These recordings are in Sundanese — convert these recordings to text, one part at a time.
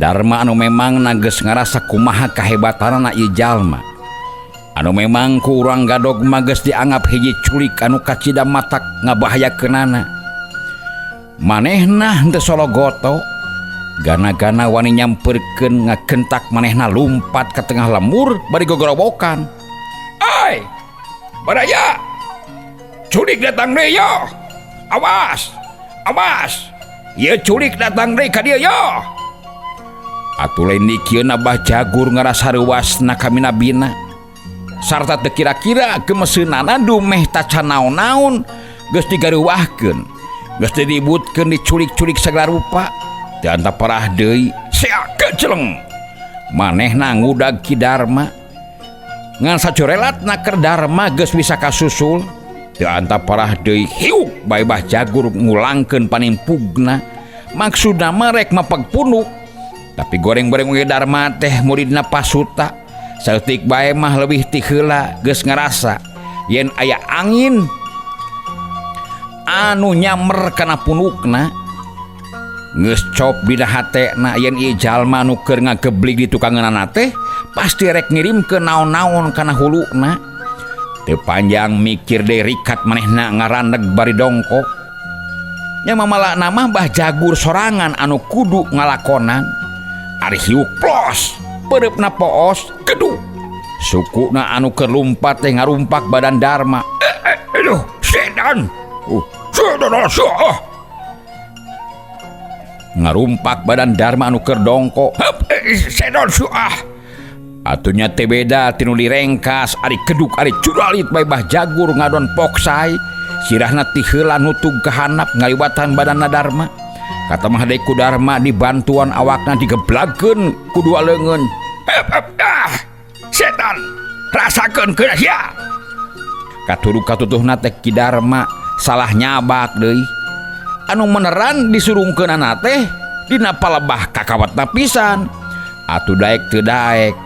Darma anu memang na geus ngarasa kumaha kahebatanana ieu jalma. Anu memang ku urang Gadog mah geus dianggap hiji culik anu kacida matak ngabahayakeunana. Manehna henteu sologoto, gana-gana wani nyamperkeun ngakentak manehna lumpat ka tengah lembur bari gogorowokan. Ai! Baraya! Culik datang deui yo! Awas! Awas! Ieu culik datang deui ka dieu yo! Atuh lain di kieu Bah Jagur ngarasa reuwasna kaminabina. Sarta teu kira-kira gemeseunana dumeh tacan naon-naon geus digareuwahkeun. Geus diributkeun diculik-culik sagala rupa. Teu antap parah deui, seak keceleng. Manehna ngudag Ki Darma. Ngan sacorelatna keur Darma geus bisa kasusul. Teu antap parah deui hiuk bae Bah Jagur ngulangkeun panimpugna. Maksudna mah rek mapag punuk. Tapi goreng-goreng oge Darma teh muridna Pasuta. Saeutik bae mah leuwih ti heula geus ngarasa yen aya angin anu nyamer kana punukna. Geus cop dina hatena yen ieu jalma nu keur ngageblig di tukangeunana teh pasti rek ngirimkeun naon-naon kana huluna. Teu panjang mikir deui rikat manehna ngarandeg bari dongkok. Nya mamalana mah Bah Jagur sorangan anu kudu ngalakonan. Ari hiuk plos, peureupna poos, gedug. Sukuna anu keur lumpat teh ngarumpak badan Darma. Aduh, setan. Setan ah. Ngarumpak badan Darma anu keur dongkok. Hup, setan ah. Atuh nya teh beda tinu direngkas ari keduk ari curalit bae Bah Jagur ngadon poksai. Sirahna ti heula nutug ka handap ngaliwatan badanna Darma. Katamah deui ku Darma dibantuan awakna digeblagkeun ku dua leungeun. Hup, hup, ah, setan, rasakeun keuna sia. Katuru katutuhna teh Ki Darma salah nyabak deui. Anu meneran disurungkeunana teh dina palebah kakawatna pisan. Atuh daek teu daek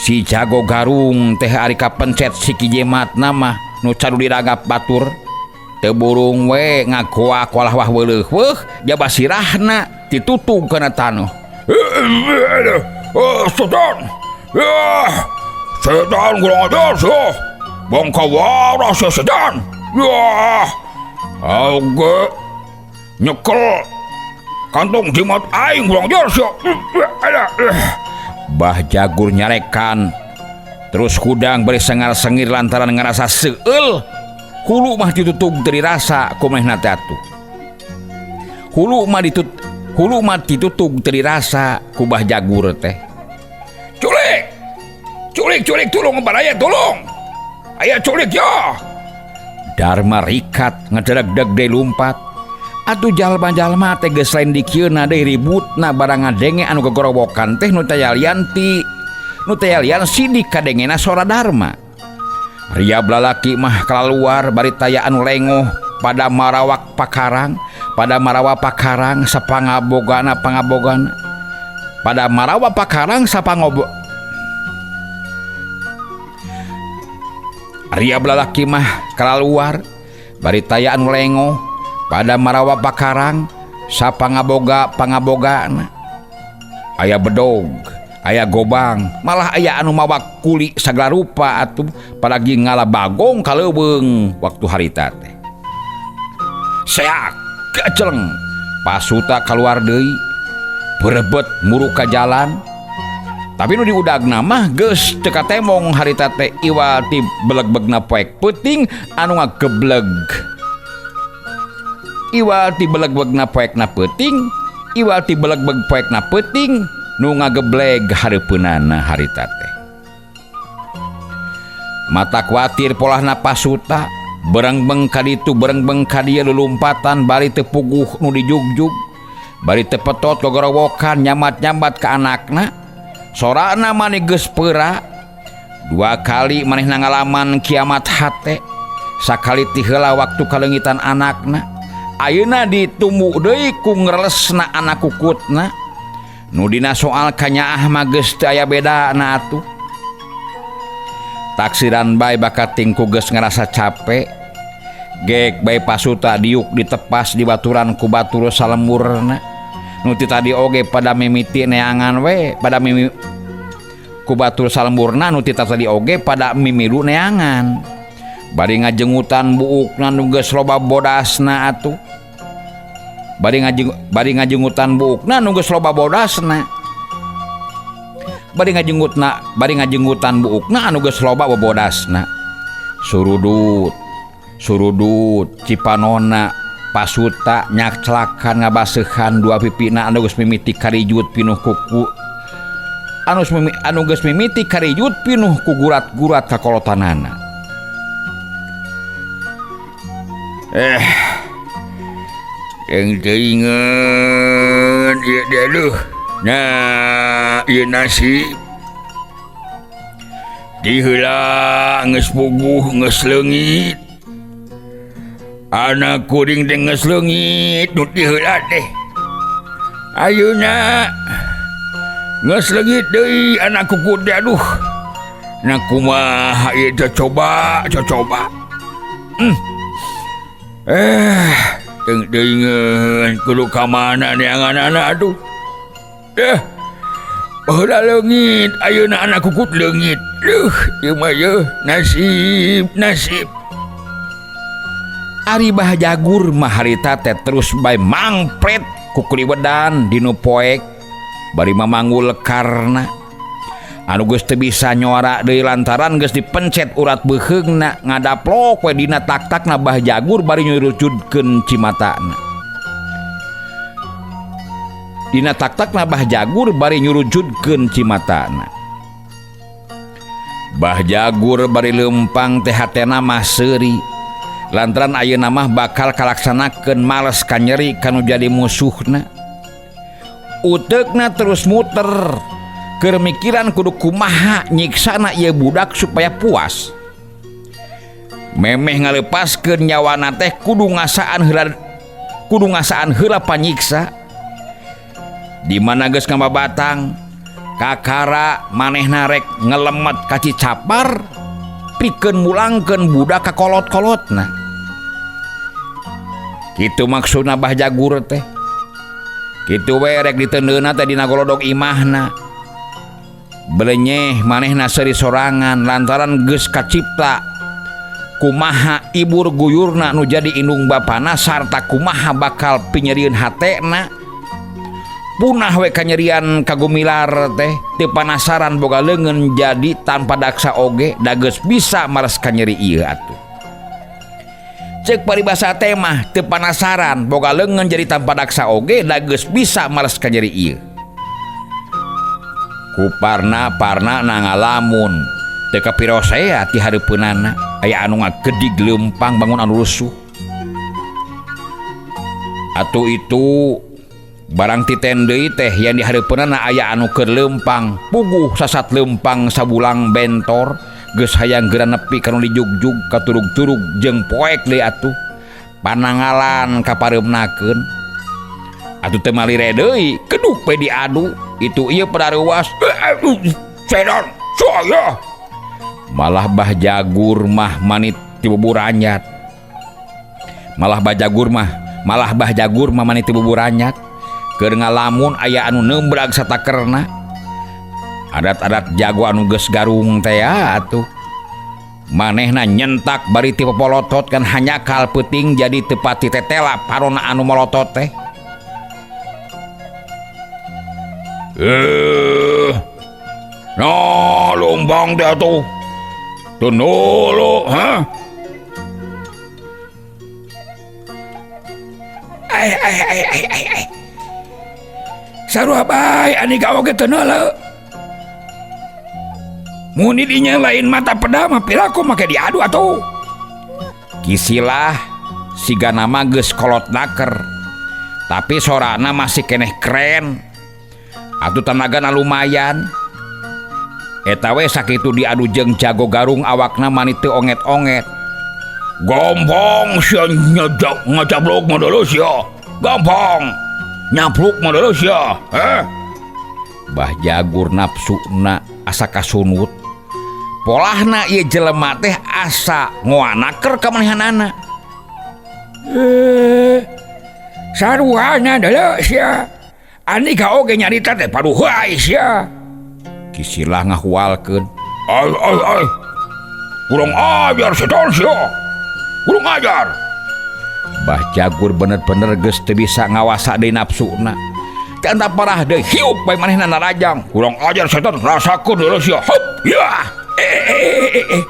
si jago garung teh ari kapencet si Ki Jematna mah nu cadu diragap batur. Teu burung we ngagoak walah wah weuleuh weuh jaba sirahna ditutug kana taneuh. Setan. Ya, setan kurang ajar sia. Bangka waras sia setan. Ya. Oge nyekel kantong jimat aing kurang ajar sia. Bah Jagur nyarekan terus hudang bari sengar-sengir lantaran ngarasa seueul. Hulu mah ditutug teu dirasa ku manehna teh atuh. Hulu mah ditutug teu dirasa ku Bah Jagur teh. Culik! Culik, culik, tulung baraya tulung. Aya culik ya. Darma rikat ngedereg-deg deui lumpat. Atuh jalma-jalma teh geus lain dikieuna deui ributna barang ngadenge anu gogorowokan teh nu tayalian ti nu tayalian sidik kadengena sora Darma. Riab lalaki mah kalaluar bari taya anu lengoh pada marawak pakarang, pada marawa pakarang sapangabogana pangabogana. Pada marawa pakarang sapangobo. Riab lalaki mah kalaluar bari taya anu lengoh pada marawa pakarang sapangaboga pangabogana. Aya bedog, aya gobang, malah aya anu mawa kuli sagala rupa atuh palagi ngala bagong kaleuweung waktu harita teh. Seak keceleng Pasuta kaluar deui berebet muru ka jalan. Tapi nu diudagna mah geus teu katemong harita teh iwal ti belegbegna poek peuting anu ngagebleg. Iwal ti belegbegna poekna peuting, iwal ti belegbeg poekna peuting nu ngagebleg hareupeunana harita teh. Mata kuatir polahna Pasuta berengbeng ka ditu berengbeng ka dieu lulumpatan bari teu puguh nu dijugjug, bari teu petot gogorowokan nyamat-nyamat ka anakna. Sorana mani geus peura. Dua kali manehna ngalaman kiamat hate. Sakali ti heula waktu kaleungitan anakna. Ayeuna ditumbu deui ku ngrelesna anak kukutna. Nu dina soal kanyaah mah geus teu aya bedana atuh. Taksiran bae bakat tingku geus ngarasa capek. Gek bae Pasuta diuk ditepas di baturan ku batur salemburna. Nu ti tadi oge pada mimiti neangan we pada mimi ku batur salemburna nu ti tadi oge pada mimilu neangan. Bari ngajengutan buukna nu geus loba bodasna atuh. Bari ngajengutan buukna nu geus loba bodasna. Bari ngajengutan buukna anu geus loba bobodasna. Surudut surudut cipanona pasuta nyakclakan ngabaseuhan dua pipina anu geus mimiti karijut pinuh kuku anu geus mimiti karijut pinuh ku gurat-gurat kakolotanana. Yang teuingeun ieu deuleuh. Nah, ieu nasib. Diheula geus puguh geus leungit. Anak kuring teh geus leungit nu diheula teh. Ayeuna geus leungit deui anak kuku teh aduh. Nah kumaha ieu teh coba. Teuingeun kudu ka mana neangan anak aduh. Baheula leungit ayeuna anak kukut leungit. Duh, ieu mah yeuh nasib. Ari Bah Jagur mah harita teh terus bae mangpret ku kuliwedan dinu poek bari mamanggul karna. Anu geus teu bisa nyora deui lantaran geus dipencet urat beuheungna ngadaplok we dina tak-takna Bah Jagur bari nyurucudkeun cimatana. Dina tak-takna Bah Jagur bari nyurujudkeun cimatana. Bah Jagur bari leumpang teh hatena mah seuri. Lantaran ayeuna mah bakal kalaksanakeun males ka nyeri kanu jadi musuhna. Uteukna terus muter keur mikiran kudu kumaha nyiksana ieu budak supaya puas. Memeh ngalepaskeun nyawana teh kudu ngasaan heula panyiksa. Di mana geus ngamabatang kakara manehna rek ngelemet ka Cicapar pikeun mulangkeun budak ka kolot-kolotna. Kitu maksudna Bah Jagur teh. Kitu we rek diteundeuna teh dina golodog imahna. Belenyeh manehna seuri sorangan lantaran geus kacipta kumaha ibur guyurna nu jadi indung bapana sarta kumaha bakal pinyerieun hatena. Punah we kanyerian kagumilar teh teu panasaran boga leungeun jadi tanpa daksa oge da geus bisa mares kanyeri ieu atuh. Ceuk paribasa teh mah teu panasaran boga leungeun jadi tanpa daksa oge da geus bisa mares kanyeri ieu. Ku parna-parna na ngalamun teu kapirosea ti hareupeunana aya anu ngagedig leumpang bangun anu rusuh. Atuh itu barang titen deui teh yang di hareupeunana aya anu keur leumpang puguh sasat leumpang sabulang bentor geus hayang geura nepi ka nu dijugjug katurug-turug jeung poek deui atuh panangalan kapareumnakeun atuh teu malire deui keduk we diadu itu ieu pada reuas sedan saya malah Bah Jagur mah manit ti buburanyat malah Bah Jagur mah manit ti buburanyat keur ngalamun aya anu nembrag satakerna. Adat-adat jago anu geus garung teh atuh manehna nyentak bari ti popolotot kan hanyakal peuting jadi teu pati tetela parona anu molotot teh. Nah lumbang teh atuh tunulu ha. Ai ai ai ai ai ai. Sarua bae ani ka oge teu neuleu. Mun dinya lain mata peda mah piraku make diadu atuh. Kisilah siga nama geus kolot naker. Tapi sorana masih keneh keren. Atuh tanagana lumayan. Eta we sakitu diadu jeung jago garung awakna mani teu onget-onget. Gampang sia ngajablok mah deuleu sia. Gampang. Nyapluk mah deuleu sia. Heh. Bah Jagur nafsuna asa kasunut. Polahna ieu jelema teh asa ngoanaker ka manehanana. Saruana deuleu sia. Andika oge nyarita teh paduh wae sia. Ki Silah ngahualkeun. Ai ai ai. Kurang ajar setan sia. Kurang ajar. Bah Jagur bener-bener geus teu bisa ngawasa deui nafsuna. Teu parah deui hiup bae manehna narajang. Kurang ajar setan rasakeun heula sia. Hop ya. Eh.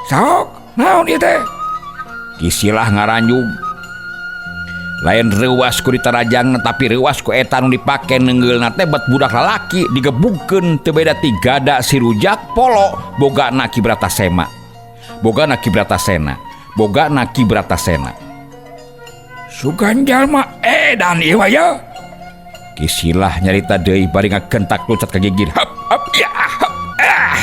Sok, naon ieu teh? Ki Silah ngaranjug. Lain reuas ku ditarajang tapi reuas ku eta nu dipake neunggeulna teh bet budak lalaki digebugkeun teu beda ti gada si rujak polo bogana Ki Bratasema. Bogana Ki Bratasena. Bogana Ki Bratasena. Sugan jalma edan ieu ya. Ki Silah nyarita deui bari ngagentak loncat ka gigir. Hap hap ya hap. Ah.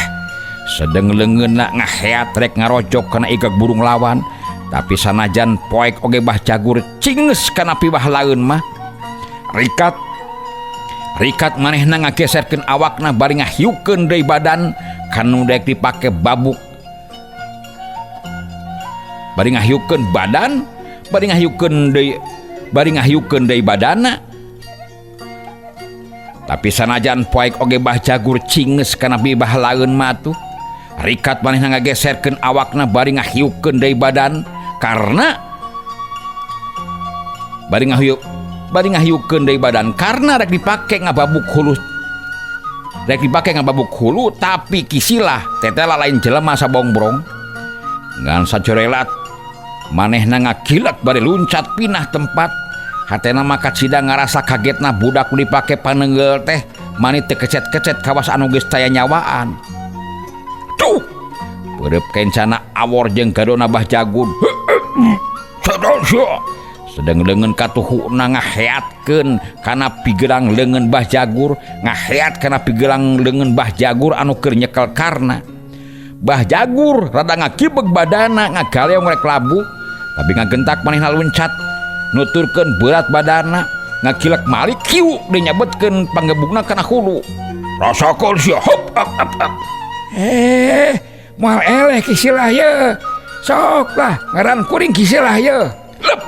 Sedeng leungeunna ngaheat rek ngarojok kana igag burung lawan. Tapi sanajan poek oge Bah Jagur cinges kana piwah laeun mah. Rikat Rikat manehna ngageserkeun awakna bari ngahiukeun deui badan kanu daek dipake babuk. Bari ngahiukeun badan, bari ngahiukeun deui, bari ngahiukeun deui badana. Tapi sanajan poek oge Bah Jagur cinges kana bibah laeun mah tuh. Rikat manehna ngageserkeun awakna bari ngahiukeun deui badan karena bari ngahiukeun deui badan karena rek dipake ngababuk hulu. Rek dipake ngababuk hulu tapi Ki Silah tetela lain jelema sabongbrong. Ngan sacorelat manehna ngakilat bari luncat pindah tempat. Hatena mah kacida ngarasa kagetna budak nu dipake panenggel teh mani teu kecet-kecet kawas anu geus taya nyawaan. Tuh, peureub kencana awor jeung gadona Bah Jagur. Sedeng leungeun katuhuna ngaheatkeun kana pigelang leungeun Bah Jagur, ngaheat kana pigelang leungeun Bah Jagur anu keur nyekel karna. Bah Jagur rada ngakibeg badana ngagaleong rek labuh, tapi ngagentak manehna luncat nuturkeun berat badana, ngakilek malik kieu deui nyabetkeun panggebugna kana hulu. Rasakeun sia hop hop hop hop. Moal eleh Ki Silah ye. Sok lah ngaran kuring Ki Silah ye. Lep.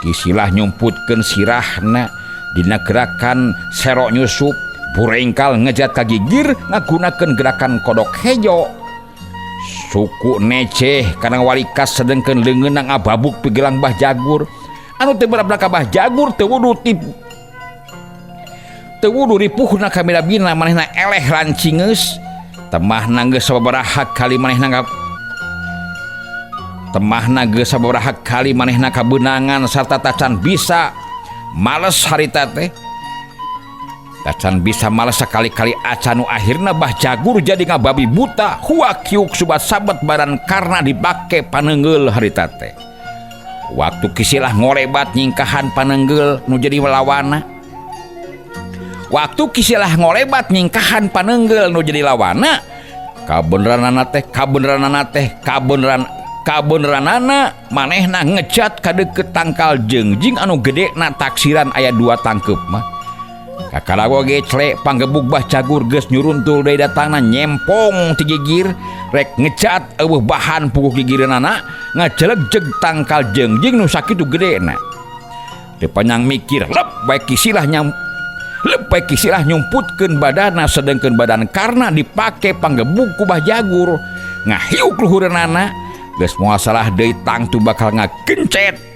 Ki Silah nyumputkeun sirahna dina gerakan serok nyusup, burengkal ngejat ka gigir ngagunakeun gerakan kodok hejo. Suku neceh kana walikas sedengkeun leungeunna ngababuk pigelang Bah Jagur. Anu teu berabra ka Bah Jagur teu wudu tip teu wudu ripuhna kamilabina manehna eleh lancingeus. Temahna geus sababaraha kali manehna temahna geus sababaraha kali manehna kabeunangan sarta tacan bisa males harita teh. Tacan bisa males sakali-kali acan nu akhirna Bah Jagur jadi ngababi buta huak kiuk subat-sabat badan karena dipake panenggel harita teh. Waktu Ki Silah ngorebat nyingkahan panenggel nu jadi lawana. Waktu Ki Silah ngorebat nyingkahan panenggel nu jadi lawana, kabeneranana teh, kabeneranana teh, kabeneranana manehna ngejat ka deukeut tangkal jengjing anu gedena taksiran aya dua tangkeup mah. Kakarawo ge clek panggebug Bah Jagur geus nyuruntul deui datangna nyempong ti gigir rek ngejat eueuh bahan puguh gigireunana ngajelegjeg tangkal jengjing nu sakitu gedena. Teu panyang mikir lep bae Ki Silah nyam lep Ki Silah nyumputkeun badana sedengkeun badan karena dipake panggebug ku Bah Jagur ngahiuk luhureunana geus moal salah deui tangtu bakal ngagencet.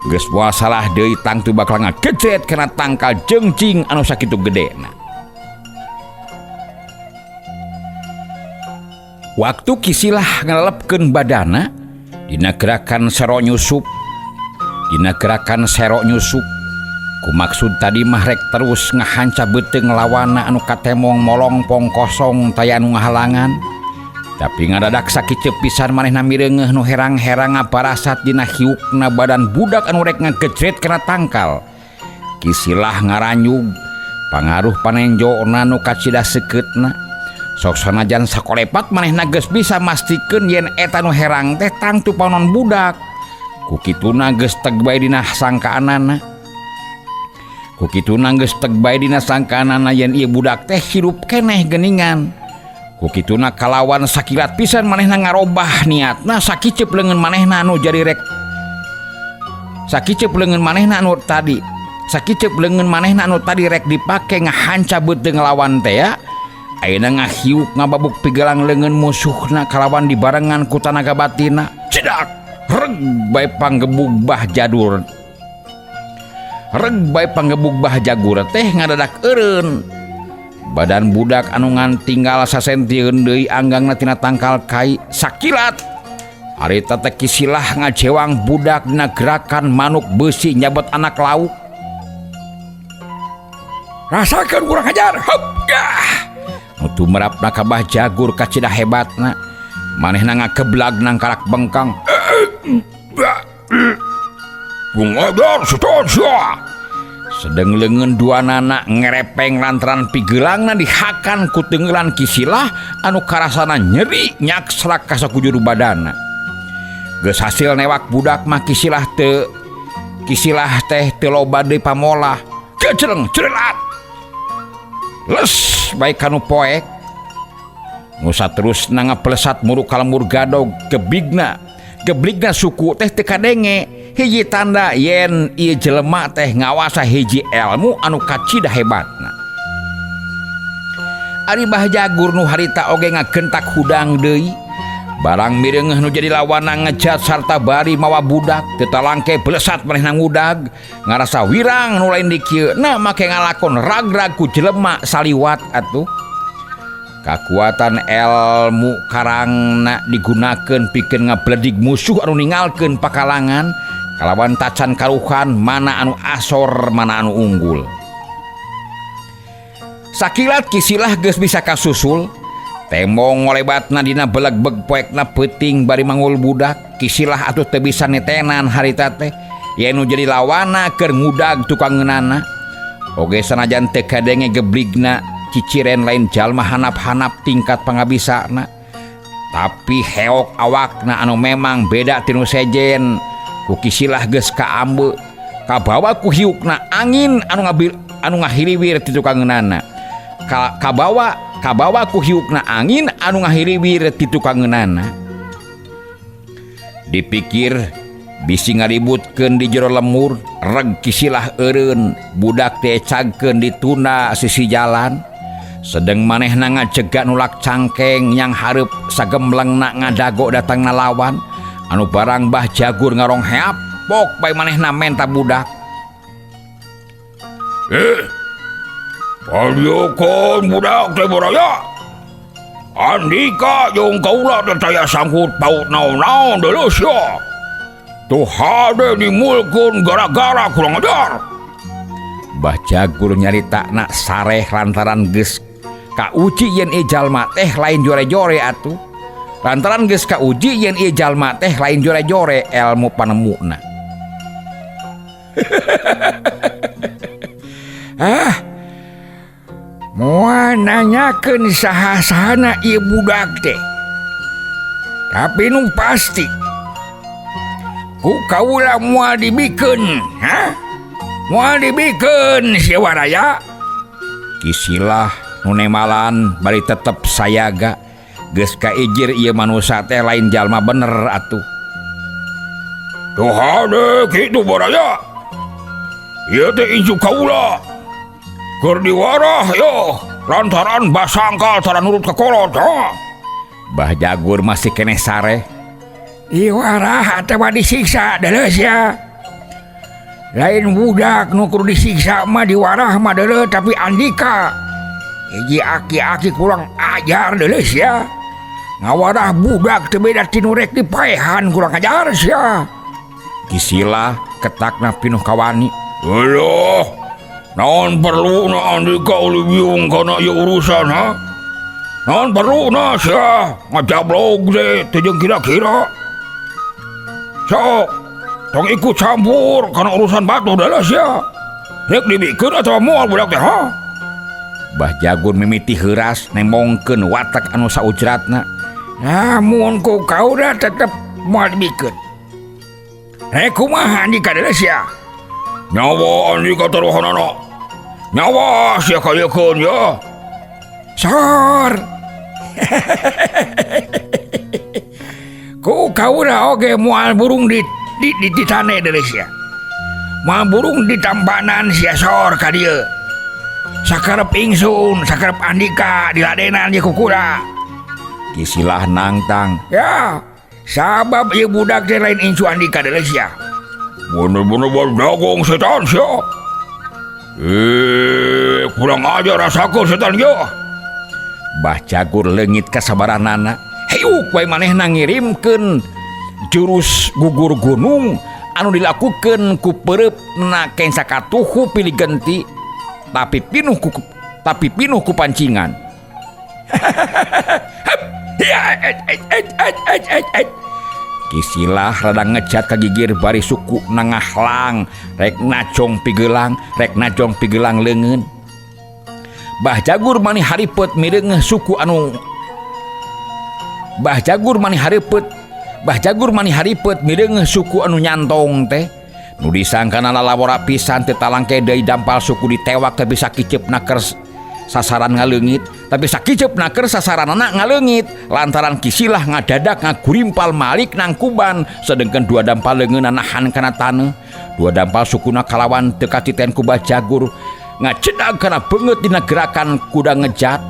Geus moal salah deui tangtu bakal ngagencet kana tangkal jengjing anu sakitu gedena. Waktu Ki Silah ngalelepkeun badana dina gerakan sero nyusup, dina gerakan serok nyusup. Ku maksud tadi mah rek terus ngahanca beuteung lawana anu katemong molongpong kosong taya anu ngahalangan. Tapi ngadadak sakiceup pisan manehna mireungeuh nu herang-herang ngabarasat dina hiukna badan budak anu rek ngagejret kana tangkal. Ki Silah ngaranyug pangaruh panenjona nu kacida seukeutna. Sok sanajan sakolepat manehna geus bisa mastikeun yen eta nu herang teh tangtu panon budak. Ku kituna geus teg bae dina sangkaanana. Ku kituna geus teg bae dina sangkaanana yen ieu budak teh hirup keneh geuningan. Ku kituna kalawan sakilat pisan manehna ngarobah niatna sakiceup leungeun manehna anu jadi rek. Sakiceup leungeun manehna anu tadi. Sakiceup leungeun manehna anu tadi rek dipake ngahanca beuteung lawan teh ya. Ayeuna ngahiuk ngababuk pigelang leungeun musuhna kalawan dibarengan ku tanaga batinna. Cedak! Reg bae panggebug Bah Jadur. Reg bae panggebug Bah Jagur teh ngadadak eureun. Badan budak anu ngan tinggal sasentieun deui anggangna tina tangkal kai sakilat. Harita teh Kisilah ngajewang budak dina gerakan manuk beusi nyabet anak lauk. Rasakeun kurang ajar. Hup, gah. Nu tumerapna ka Bah Jagur kacida hebatna. Manehna ngakeblag nangkarak bengkang. Bungadar seton sia. Sedeng leungeun duanana ngerepeng lantaran pigeulangna dihakan ku teungeulan Kisilah anu karasana nyeri nyaksrak ka sakujur badana. Geus hasil newak budak mah Kisilah teu Kisilah teh teu loba deui pamolah. Kecereng cerelat. Les bae kanu poek. Nu saterusna ngaplesat muruk ka lembur gadog gebigna. Gebligna suku teh teu kadenge. Hiji tanda yen ieu jelema teh ngawasa hiji elmu anu kacida hebatna. Ari Bah Jagur nu harita oge ngagentak hudang deui. Barang mireungeuh nu jadi lawanna ngejat sarta bari mawa budak teu talangke blesat manehna ngudag ngarasa wirang nu lain di kieu na make ngalakon ragrag ku jelema saliwat atuh. Kakuatan elmu karangna digunakeun pikeun ngabledig musuh anu ningalkeun pakalangan kalawan tacan karuhan mana anu asor mana anu unggul. Sakilat Kisilah geus bisa kasusul. Tembong ngolebatna dina belegbeg poekna peuting bari mangul budak. Kisilah atuh teu bisa nitenan harita teh yen nu jadi lawana keur ngudag tukangeunana. Oge sanajan teu kadenge gebligna ciciren lain jalma hanap-hanap tingkat pangabisana. Tapi heok awakna anu memang beda tinu sejen. Ku Kisilah geus kaambe kabawa ku hiukna angin anu ngabil anu ngahiliwir ti tukangeunana. Kabawa ku hiukna angin anu ngahiliwir ti tukangeunana. Dipikir bisi ngaributkeun di jero lemur, reg Kisilah eureun, budak teh cagkeun ditunda sisi jalan. Sedeng manehna ngajega nulak cangkeng yang hareup sagemblengna ngadago datangna lawan. Anu barang Bah Jagur ngarong heap, pok bae manehna menta budak. Paliokeun budak teh baraya. Andika jeung kaula teh taya sangkut paut naon-naon deuleuh sia. Tuh hade dimulkeun gara-gara kurang ajar. Bah Jagur nyaritakna sareh lantaran geus kauji yen ieu jalma teh lain jore-jore atuh. Lantaran geus kauji yen ieu jalma teh lain jore-jore elmu panemuna. Hah? Moal nanyakeun saha-sahana ieu budak teh. Tapi nu pasti ku kaula moal dibikeun, ha? Moal dibikeun si Waraya. Kisilah nu nemalan bari tetep sayaga. Geus kaijir ieu manusa teh lain jalma bener atuh. Tuh hade kitu Baraya. Ieu teh incu kaula. Keur diwarah yo lantaran basangkal tara nurut ka kolot, ha? Bah Jagur masih keneh sareh. Diwarah atawa disiksa deuleuh sia. Lain budak nu kudu disiksa mah diwarah mah deuleuh tapi andika. Hiji aki-aki kurang ajar deuleuh sia. Ngawarah budak teu beda tinu rek dipaehan kurang ajar sia. Kisilah ketakna pinuh kawani. Aduh, naon perluna andika uli biung kana ieu urusan ha? Naon perluna sia ngajablog teh teu jeung kira-kira. Sok, tong ikut campur kana urusan batu deuleuh sia. Rek dibikeun atawa moal budak teh ha? Bah Jagur mimiti heuras nembongkeun watak anu saujratna. Namun ku kaula tetep moal dibikeun. Rek kumaha andika deuleuh sia? Nyawa andika taruhanana. Nyawa sia kayekeun ya. Sor. Ku kaula oge moal burung di tane deuleuh sia. Moal burung ditampanan sia sor ka dieu. Sakarep ingsun, sakarep andika diladenan ye ku kula. Kisilah nangtang. Ya, sabab ieu budak teh lain incu andika deui sia. Bener-bener dagong setan sia. Eh, kurang ajar rasakeun setan yo. Bah Jagur leungit kasabaranana. Hiuk wae manehna ngirimkeun jurus gugur gunung anu dilakukeun ku peureupna kenca katuhu pilih genti tapi pinuh ku pancingan. Kisilah rada ngejat ka gigir bari suku nangahlang rek najong pigelang leungeun. Bah Jagur mani haripet mireungeuh suku anu Bah Jagur mani haripet mireungeuh suku anu nyantong teh. Nu disangkana lalawora pisan teu talangke deui dampal suku ditewak tapi sakiceupna keur sasaran ngaleungit, tapi sakiceupna keur sasaranana ngaleungit lantaran Kisilah ngadadak ngagurimpal malik nangkuban sedengkeun dua dampal leungeunna nahan kana taneuh. Dua dampal sukuna kalawan teu katiten ku Bah Jagur ngacedag kana beungeut dina gerakan kuda ngejat.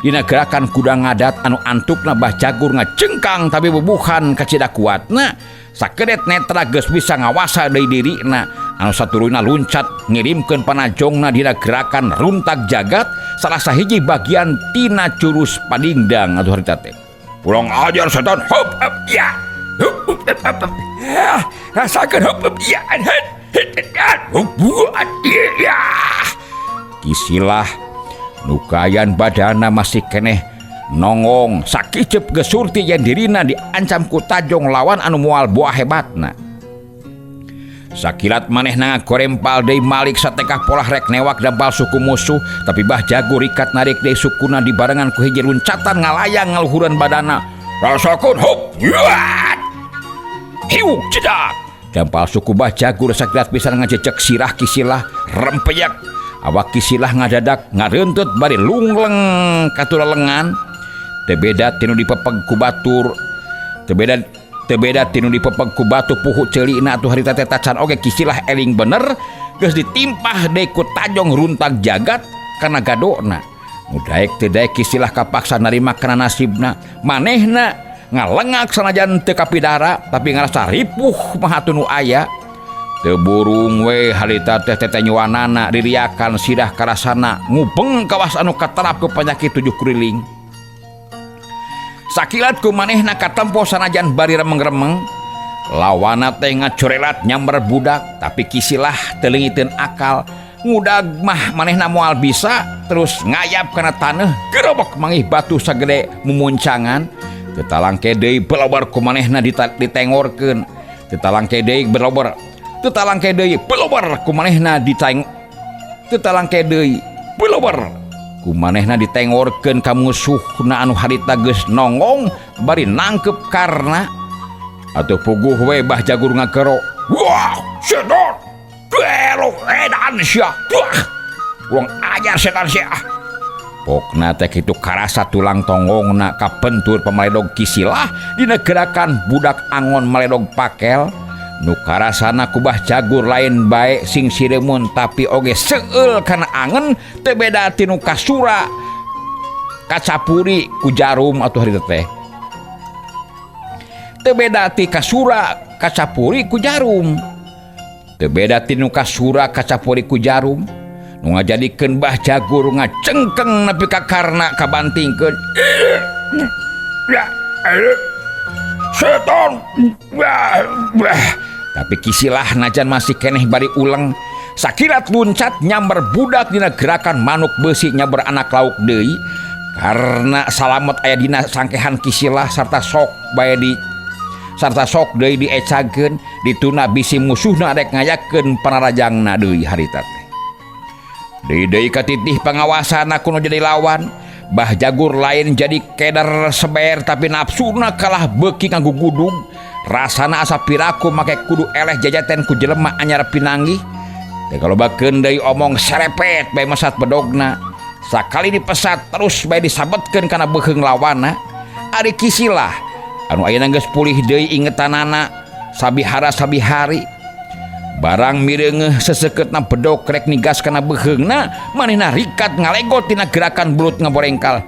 Dina gerakan kuda ngadat anu antukna Bah Jagur ngacengkang tapi bubuhan kacida kuatna. Sakedet netra geus bisa ngawasa deui dirina anu saturuyna luncat ngirimkeun panajongna dina gerakan runtak jagat salah sahiji bagian tina jurus padingdang atuh harita teh. Pulang ajar setan hop hop ya. Hup hup hup. Ya, rasakeun hop hop ya. Hup ya. Kisilah nukayan badana masih keneh nongong sakicep gesurti yen dirina diancam ku tajong lawan anu moal buah hebatna. Sakilat manehna ngagorempal deui malik satekah polah rek newak dampal suku musuh, tapi Bah Jagur rikat narik deui sukuna dibarengan ku hiji luncatan ngalayang ngaluhuran badana. Rasakeun hop yuat. Hiuk cedak. Dampal suku Bah Jagur sakilat pisan ngajejek sirah Kisilah rempeyak. Awak Kisilah ngadadak ngareunteut bari lungleng katulalengan. Teu beda tinu dipepeg ku batur. Teu beda tinu dipepeg ku batu puhu ceulina atuh harita teh tacan oge Kisilah eling bener geus ditimpah deui ku tajong runtag jagat kana gadona. Nu daek teu daek Kisilah kapaksa narima kana nasibna. Manehna ngalengak sanajan teu kapidara tapi ngarasa ripuh mah atuh nu aya. Teu burung we harita teh tetenyuanana diriakan sirah karasana ngubeng kawas anu katerap ku penyakit tujuh kuriling. Sakilat ku manehna katempo sanajan bari remeng-remeng, lawana teh ngacorelat nyamber budak, tapi Kisilah teu leungiteun akal. Ngudag mah manehna moal bisa, terus ngayap kana taneuh, gerobok mangih batu sagede mumuncangan. Teu talangke deui belobar ku manehna ditengorkeun. Teu talangke deui belobar. Teu talangke deui belobar ku manehna diteng. Teu talangke deui belobar ku manehna ditengorkeun ka musuhna anu harita geus nongong bari nangkep karna atuh puguh we Bah Jagur ngagero. Wah, setan. Duelo edan sia. Wah. Urang ajar setan sia. Pokna teh kitu karasa tulang tonggongna kapentur pamaledog Kisilah dina gerakan budak angon maledog pakel. Nu karasana ku Bah Jagur lain bae sing siremun tapi oge seueul kana angen teu beda tinu kasura kacapuri ku jarum atuh harita teh. Teu beda ti kasura kacapuri ku jarum. Teu beda tinu kasura kacapuri ku jarum. Nu ngajadikeun Bah Jagur ngacengkeng nepi ka karna kabantingkeun. Setan. Tapi Kisilah najan masih keneh bari uleng. Sakilat luncat nyamber budak dina gerakan manuk beusi nyamber anak lauk deui. Karena salamet aya dina sangkehan Kisilah sarta sok bae di sarta sok deui diecageun dituna bisi musuhna rek ngayakeun panarajangna deui harita teh. Deui-deui katitih pangawasana kuno jadi lawan. Bah Jagur lain jadi keder seber tapi nafsuna kalah beuki ngagugudug. Rasana asa piraku make kudu eleh jajaten ku jelema anyar pinanggih. Teh kalobakeun deui omong serepet bae mesat bedogna. Sakali dipesat terus bae disabetkeun kana beuheung lawana. Ari Kisilah anu ayeuna geus pulih deui ingetanana sabihara sabihari. Barang mireungeuh sesekeutna bedog rek nigas kana beuheungna, manehna rikat ngalegot tina gerakan belut ngaborengkal.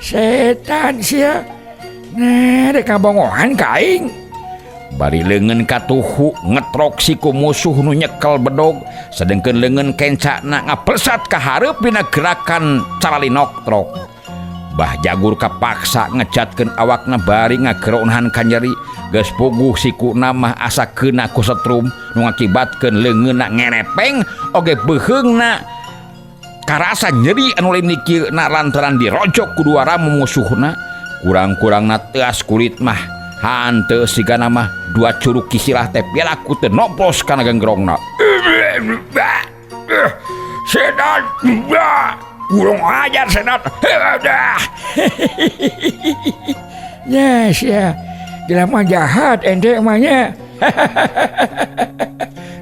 Setan sia. Nah, rek ngabongohan ka aing. Bari leungeun katuhu ngetrok siku musuh nu nyekel bedog, sedengkeun leungeun kencana ngaplesat ka hareup dina gerakan caralinoktrok. Bah Jagur kapaksa ngejatkeun awakna bari ngagero nahan kanyeri, geus puguh sikuna mah asa keuna ku setrum nu ngakibatkeun leungeunna ngerepeng oge beuheungna karasa nyeri anu lain dikieuna lantaran dirojok ku dua ramu musuhna. Kurang-kurangna teas kulit mah hanteu sigana mah dua curug kisilah teh piraku teu noplos kana genggrongna. Setan, kurang ajar setan. Yes ya, jelema jahat ente mah nya.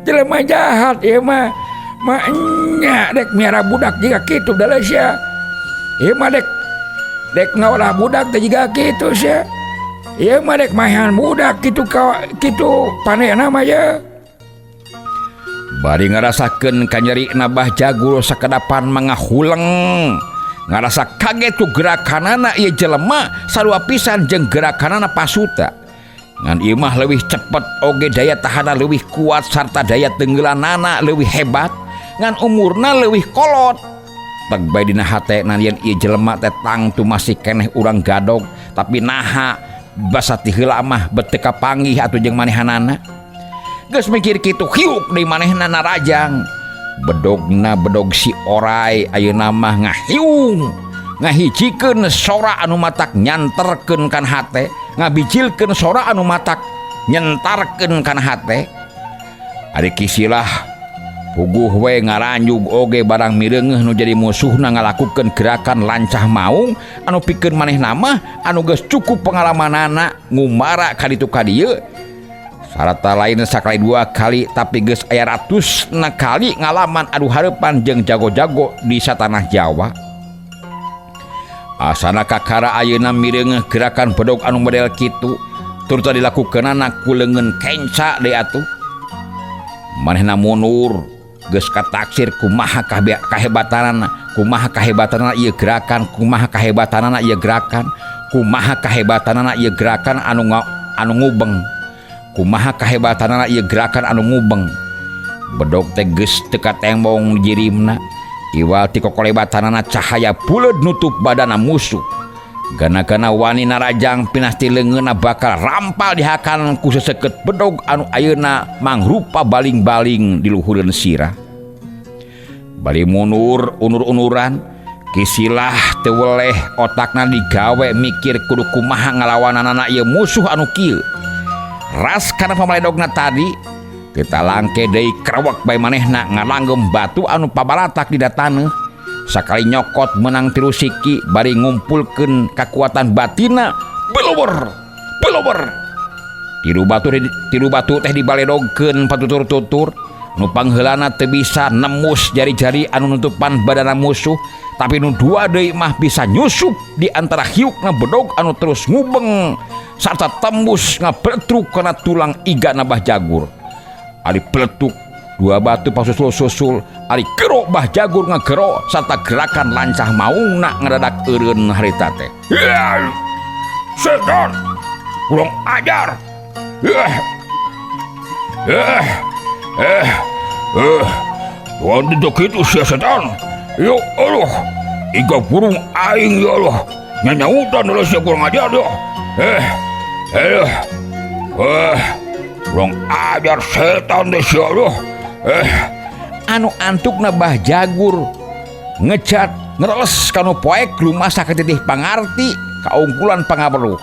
Jelema jahat ieu mah. Maknya dek miara budak jiga kitu da sia. Ieu mah dek dek ngaolah budak teh jiga kitu sia. Ieu mah dek maehan budak kitu ka kitu panena mah ye. Bari ngarasakeun kanyerina Bah Jagur sakedapan mangahuleng. Ngarasa kaget ku gerakanana ieu jelema sarua pisan jeung gerakanana pasuta. Ngan ieu mah leuwih cepet oge daya tahanna leuwih kuat sarta daya tenggelanana leuwih hebat ngan umurna leuwih kolot. Teg bae dina hatena yen ieu jelema teh tangtu masih keneh urang gadog tapi naha basa ti heula mah bet teu kapanggih atuh jeung manehanana. Geus mikir kitu hiuk deui manehna narajang. Bedogna bedog si orai ayeuna mah ngahiung ngahijikeun sora anu matak nyanterkeun kana hate, ngabijilkeun sora anu matak nyentarkeun kana hate. Ari Kisilah puguh we ngaranjug oge barang mireungeuh nu jadi musuhna ngalakukeun gerakan lancah maung anu pikeun manehna mah anu geus cukup pengalamanana ngumara ka ditu ka dieu. Sarata lain sakali dua kali tapi geus aya ratusna kali ngalaman adu hareupan jeung jago-jago di satanah Jawa. Asana kakara ayeuna mireungeuh gerakan bedog anu model kitu turta dilakukeunana ku leungeun kenca deui atuh. Manehna mundur geus kataksir kumaha kahebatanana, kumaha kahebatanana ieu gerakan, kumaha kahebatanana ieu gerakan, kumaha kahebatanana ieu gerakan anu ngubeng. Kumaha kahebatanana ieu gerakan anu ngubeng. Bedog teh geus teu katembong jirimna. Iwal ti kokolebatanana cahaya buleud nutup badana musuh. Gana-gana wani narajang pinasti leungeunna bakal rampal dihakan ku seseukeut bedog anu ayeuna mangrupa baling-baling di luhureun sirah. Bari mundur unur-unuran, Kisilah teu weleh otakna digawe mikir kudu kumaha ngalawananana ieu musuh anu kieu. Ras kana pamaledogna tadi, kita langke deui krewek bae manehna ngalanggem batu anu pabalatak dina taneuh. Sakali nyokot menang tilu siki bari ngumpulkeun kakuatan batina beluber beluber. Tilu batu teh dibaledogkeun patutur-tutur nu pangheulana teu bisa nemus jari-jari anu nutupan badana musuh, tapi nu dua deui mah bisa nyusup di antara hiukna bedog anu terus ngubeng sarta tembus ngabletruk kana tulang igana Bah Jagur. Ari peletuk dua batu pasusul-susul, ari gero Bah Jagur ngagero sarta gerakan lancah maungna ngadadak eureun harita teh. Setan, kurang ajar. Tuan tidak kitu sia setan. Ya Allah, iga burung aing ya Allah. Nyanyautan lah sia kurang ajar ya. Kurang ajar setan deh sia Allah. Anu antukna Bah Jagur ngecat ngereles kanu poek rumasa ketitih pangarti kaungkulan pangaweruh.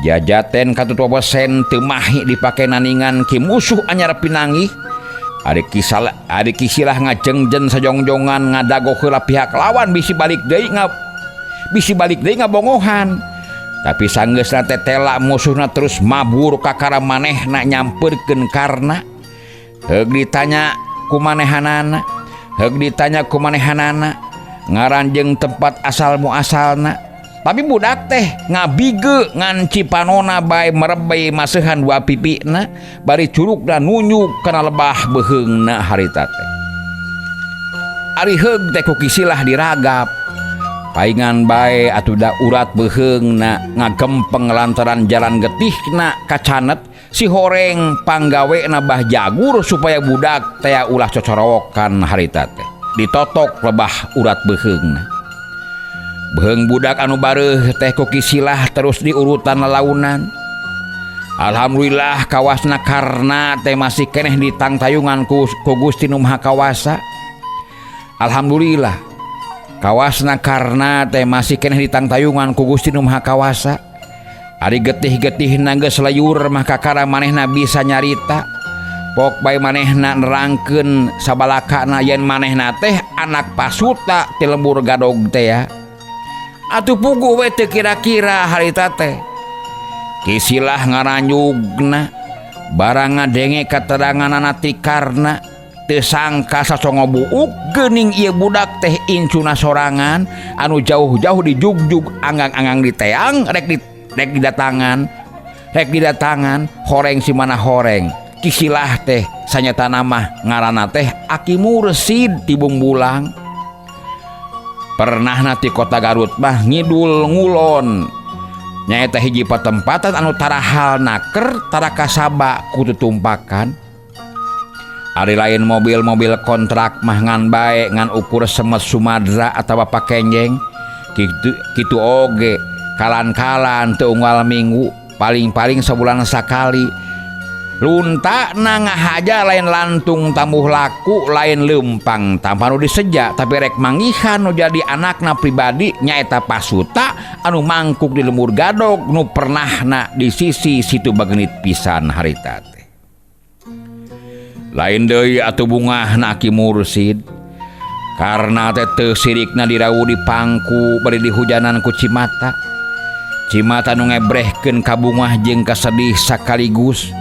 Jajaten katutua besen teu mahi dipake naningan ki musuh anyar pinanggih. Ari Kisilah ngajengjen sajongjongan ngadago heula pihak lawan bisi balik deui bisi balik deui ngabongohan. Tapi sanggeusna teh tela musuhna terus mabur kakara manehna nyamperkeun karna. Heug ditanya ku manehanana, heug ditanya ku manehanana, ngaran jeung tempat asal muasalna. Tapi budak teh ngabige ngan cipanona bae merebey maseuhan dua pipina bari curugna nunjuk kana lebah beuheungna harita teh. Ari heug teh ku Kisilah diragap. Paingan bae atuh da urat beuheungna ngagempeng lantaran jalan getihna kacanet si horeng panggawena bah jagur supaya budak teh ulah cocorowokan harita teh. Ditotok lebah urat beuheungna. Beuheung budak anu bareuh teh ku Kisilah terus diurutan lalaunan. Alhamdulillah kawasna karna teh masih keneh ditangtayungan ku Gusti Nu Maha Kawasa. Alhamdulillah kawasna karna teh masih keneh ditangtayungan ku Gusti Nu Maha Kawasa. Ari getih-getihna geus layur mah kakara manehna bisa nyarita. Pok bae manehna nerangkeun sabalakana yen manehna teh anak pasuta ti lembur gadog teh ya. Atuh puguh we teu kira-kira harita teh. Kisilah ngaranyugna barang ngadenge kateranganana ti Karna teu sangka sacongo buuk geuning ieu budak teh incuna sorangan anu jauh-jauh dijugjug anggang-anggang diteang rek didatangan horeng si mana horeng. Kisilah teh sanyatana mah ngaranna teh Aki Mursid ti Bungbulang. Pernah ti kota Garut mah ngidul ngulon nyaeta hiji patempatan anu tarahal naker tara kasaba ku tutumpakan. Ari lain mobil-mobil kontrak mah ngan bae ngan ukur semet Sumadra atawa pakenjeng kitu oge kalan-kalan teu unggal minggu paling-paling sabulan sakali. Luntakna ngahaja lain lantung tambuh laku lain leumpang tanpa nu diseja tapi rek manggihan nu jadi anakna pribadi nyaeta pasuta anu mangkuk di lembur gadog nu pernahna di sisi situ bagenit pisan harita teh. Lain deui atuh bungahna Aki Mursid karena teh teu sirikna dirawu di pangku bari dihujanan ku cimata. Cimata nu ngebrehkeun ka bungah jeung kasedih sakaligus.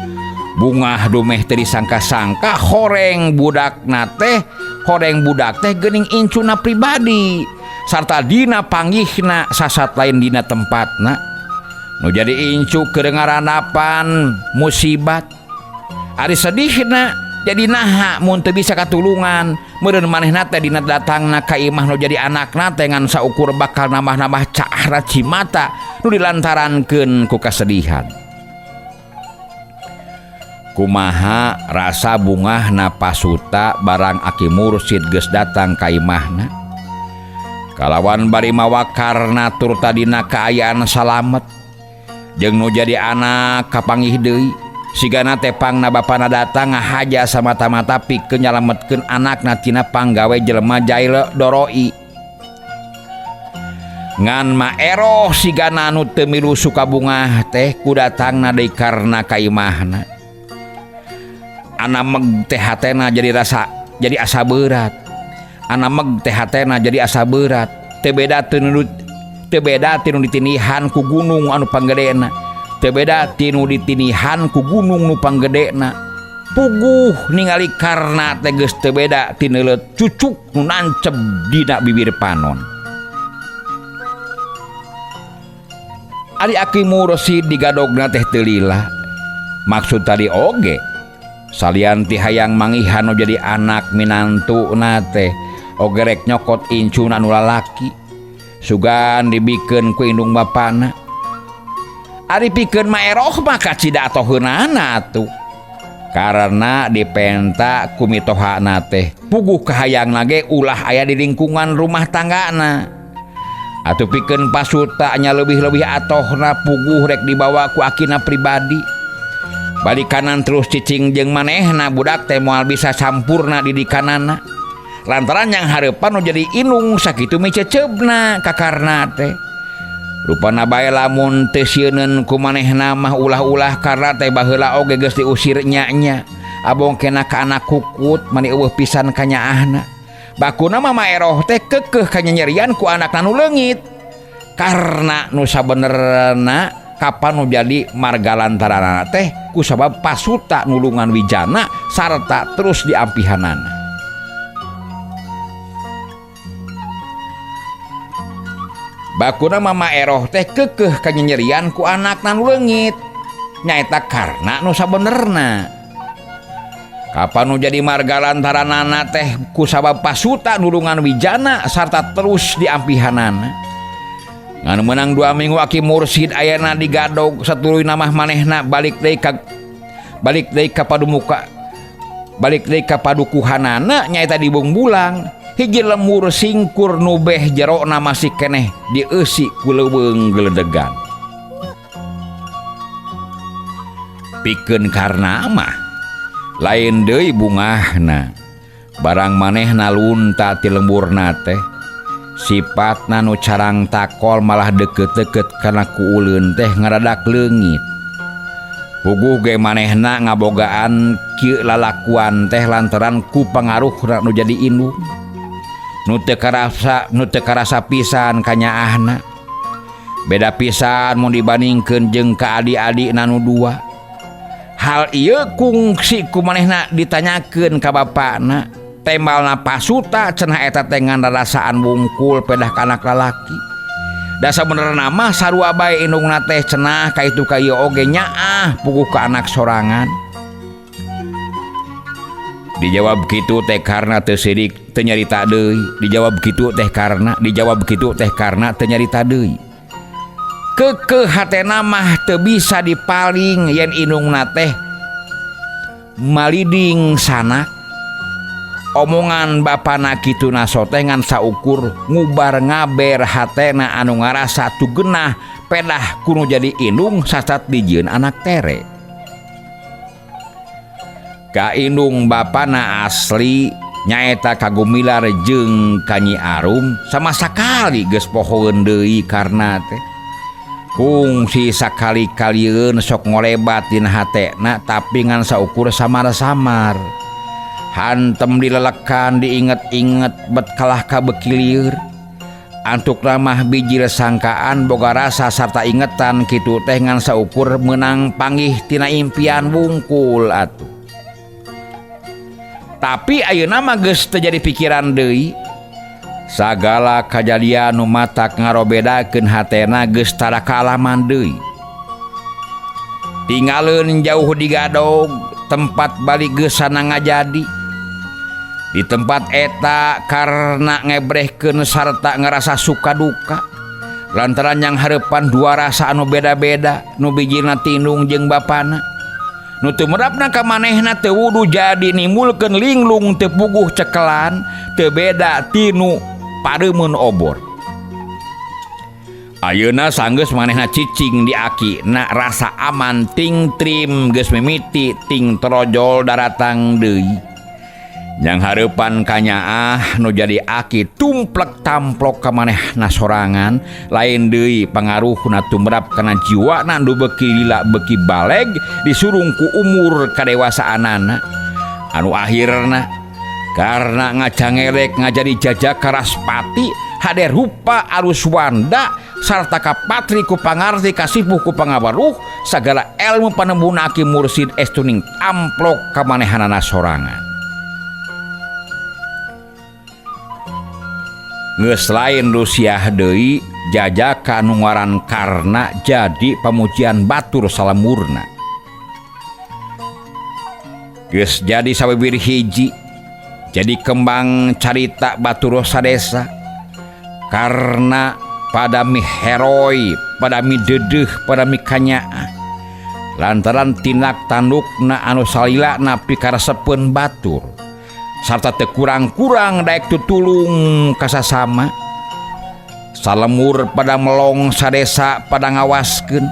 Bungah dumeh teu disangka-sangka horeng budak teh geuning incuna pribadi sarta dina panggihna sasat lain dina tempatna nu jadi incu keur ngaranapan musibat. Ari sedihna jadi naha mun teu bisa katulungan meureun manehna teh dina datangna ka imah nu jadi anakna teh ngan saukur bakal nambah-nambah caahna cimata nu dilantarankeun ku kasedihan. Kumaha rasa bungahna pasuta barang Aki Mursid geus datang ka imahna. Kalawan bari mawa karna tur tadina kaayaan salamet jeung nu jadi anak kapanggih deui. Sigana teh pangna bapana datang ngahaja samata-mata pikeun nyalametkeun anakna tina panggawe jelema jail doroi. Ngan maeroh sigana nu teu milu suka bungah teh ku datangna deui karna ka imahna. Anameg teh hatena jadi rasa jadi asa berat. Anameg teh hatena jadi asa berat. Teu beda tinu ditinihan ku gunung anu panggedena. Teu beda tinu ditinihan ku gunung nu panggedena. Puguh ningali karna teh geus teu beda tineuleut cucuk nu nancep dina bibir panon. Ari Aki Mursid digadogna teh teu lila. Maksud tadi oge salian ti hayang mangihan nu jadi anak minantu na teh oge rek nyokot incuna nu lalaki sugan dibikeun ku indung bapana. Ari pikeun maeroh mah kacida atoheunana atuh karena dipenta ku mitohana teh puguh kahayangna ge ulah aya di lingkungan rumah tanggana. Atuh pikeun pasuta nya leuwih-leuwih atohna puguh rek dibawa ku akina pribadi. Balik kanan terus cicing jeung manehna budak teh moal bisa sampurna didikanana. Lantaran yang hareupan nu jadi inung sakitu miceceubna ka karna teh. Rupana bae lamun teu sieuneun ku manehna mah ulah-ulah karna teh baheula oge geus diusir nya-nya. Abong kena ka anak kukut mani eueuh pisan ka nyaahna. Bakuna mah maeroh teh keukeuh kanyanyerian ku anakna nu leungit. Karna nu sabenerna kapan nu jadi marga lantaranana teh kusabab pasuta nulungan wijana sarta terus diampihanana. Bakuna Mama Eroh teh kekeh kanyanyerian ku anakna nu leungit. Nyaeta karna nu sabenerna. Kapan nu jadi marga lantaranana teh kusabab pasuta nulungan Wijana sarta terus diampihanana. Ngan meunang 2 minggu Aki Mursid ayana digadog satuluy namah manehna balik deui ka balik deui ka padumuka balik deui ka padukuhanana nyaeta di Bungbulang. Hiji lemur singkur nu beh jerona masih keneh dieusi ku leuweung geledegan. Pikeun karna mah lain deui bungahna, barang manehna lunta ti lemburna teh. Sipatna nu carang takol malah deket-deket kana kuuleun teh ngaradak leungit. Puguh ge manehna ngabogaan kieu lalakuan teh lantaran ku pangaruhna nu jadi indung. Nu teu karasa pisan kanyaahna. Beda pisan mun dibandingkeun jeung ka adi-adina nu dua. Hal ieu kungsi ku manehna ditanyakeun ka bapana. Tembalna pasuta cenah eta teh ngan rarasaan wungkul pedah ka anak lalaki. Da sabenerna mah sarua bae indungna teh cenah ka itu ka ieu oge nyaah puguh ka anak sorangan. Dijawab kitu teh karna teu sidik teu nyarita deui. Dijawab kitu teh karna, dijawab kitu teh karna teu nyarita deui. Kekeh hatena mah teu bisa dipaling yen indungna teh maliding sanak. Omongan bapana kitu naso teh ngan saukur ngubar ngaber hatena anu ngarasa tugenah pedah kuno jadi indung sasat dijieun anak tere. Ka indung bapana asli nyaeta Kagumilar jeung ka Nyi Arum sama sakali geus pohoeun deui karna teh. Kungsi sakali-kalieun sok ngolebat dina hatena tapi ngan saukur samar-samar. Hantem dilelekan diinget-inget bet kalah ka beuki lieur. Antuk ramah bijil sangkaan boga rasa sarta ingetan kitu teh ngan saukur meunang panggih tina impian wungkul atuh. Tapi ayeuna mah geus teu jadi pikiran deui. Sagala kajadian nu matak ngarobedakeun hatena geus tara kaalaman deui. Tingaleun jauh digadog tempat balik geus sana ngajadi. Di tempat eta karena ngebrehkeun sarta ngerasa suka duka. Lantaran yang hareupan dua rasa anu beda-beda nu bijilna tindung jeung bapana. Nu teu merapna ka manehna teu wudu jadi nimbulkeun linglung teu puguh cekelan teu beda tinu pareumeun obor. Ayeuna sanggeus manehna cicing di aki na rasa aman ting trim geus mimiti ting torojol daratang deui. Yang hareupan kanyaah nu jadi aki tumplek tamplok ka manehna sorangan lain deui pangaruhna tumrap kana jiwana nu beuki lila beuki baleg disurung ku umur kadewasaanana. Anu akhirna karena ngacangelek ngajadi jajak karaspati hade rupa alus wanda sarta kapatri ku pangarti kasipuh ku pangawaruh sagala ilmu panembuna Aki Mursid estuning amplok ka manehanana sorangan. Geus lain Rusiah deui jajaka nu ngaran karna jadi pamujian batur salamurna. Geus jadi sawibir hiji jadi kembang carita batur sadesa karena pada mi heroi pada mi dedeuh pada mi kanyaah lantaran tindak tandukna anu salilana pikaresepeun batur sarta teu kurang-kurang daek tutulung kasasama. Salemur pada melong sadesa pada ngawaskeun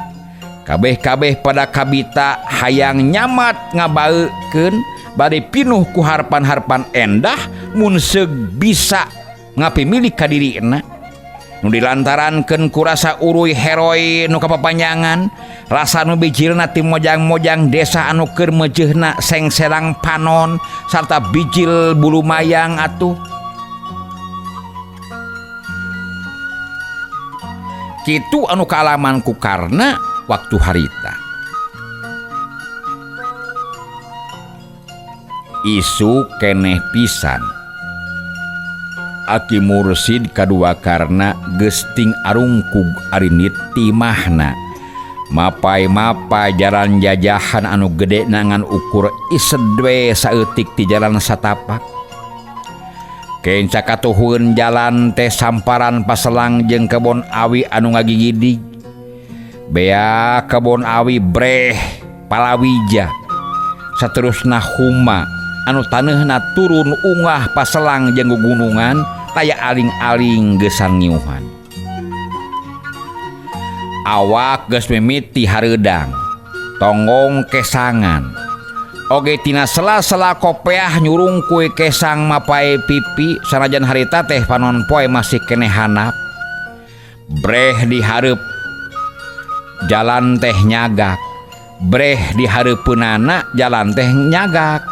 kabeh-kabeh pada kabita hayang nyamat ngabaekeun bade pinuh ku harpan-harpan endah mun seug bisa ngapimilik ka dirina. Nu dilantarankeun ku rasa uruy heroi nu kapapanjangan rasa nu bijilna ti mojang-mojang desa anu keur meujeuhna sengserang panon sarta bijil bulu mayang atuh. Kitu anu kaalaman ku karna waktu harita. Isu keneh pisan. Aki Mursid kadua karna geus ting arungkug ari nit imahna. Mapai-mapai jalan jajahan anu gede ngan ukur ised we saeutik ti jalan satapak. Kenca katuhun jalan teh samparan paselang jeung kebon awi anu ngagigidig. Bea kebon awi breh palawija. Saterusna huma anu taneuhna turun ungah paselang jeung gugunungan taya aling-aling gesan ngiuhan. Awak geus mimiti hareudang, tonggong kesangan. Oge tina sela-sela kopeah nyurungkuy kesang mapae pipi sanajan harita teh panon poe masih keneh hanap. Breh di hareup jalan teh nyagak. Breh di hareupeunana jalan teh nyagak.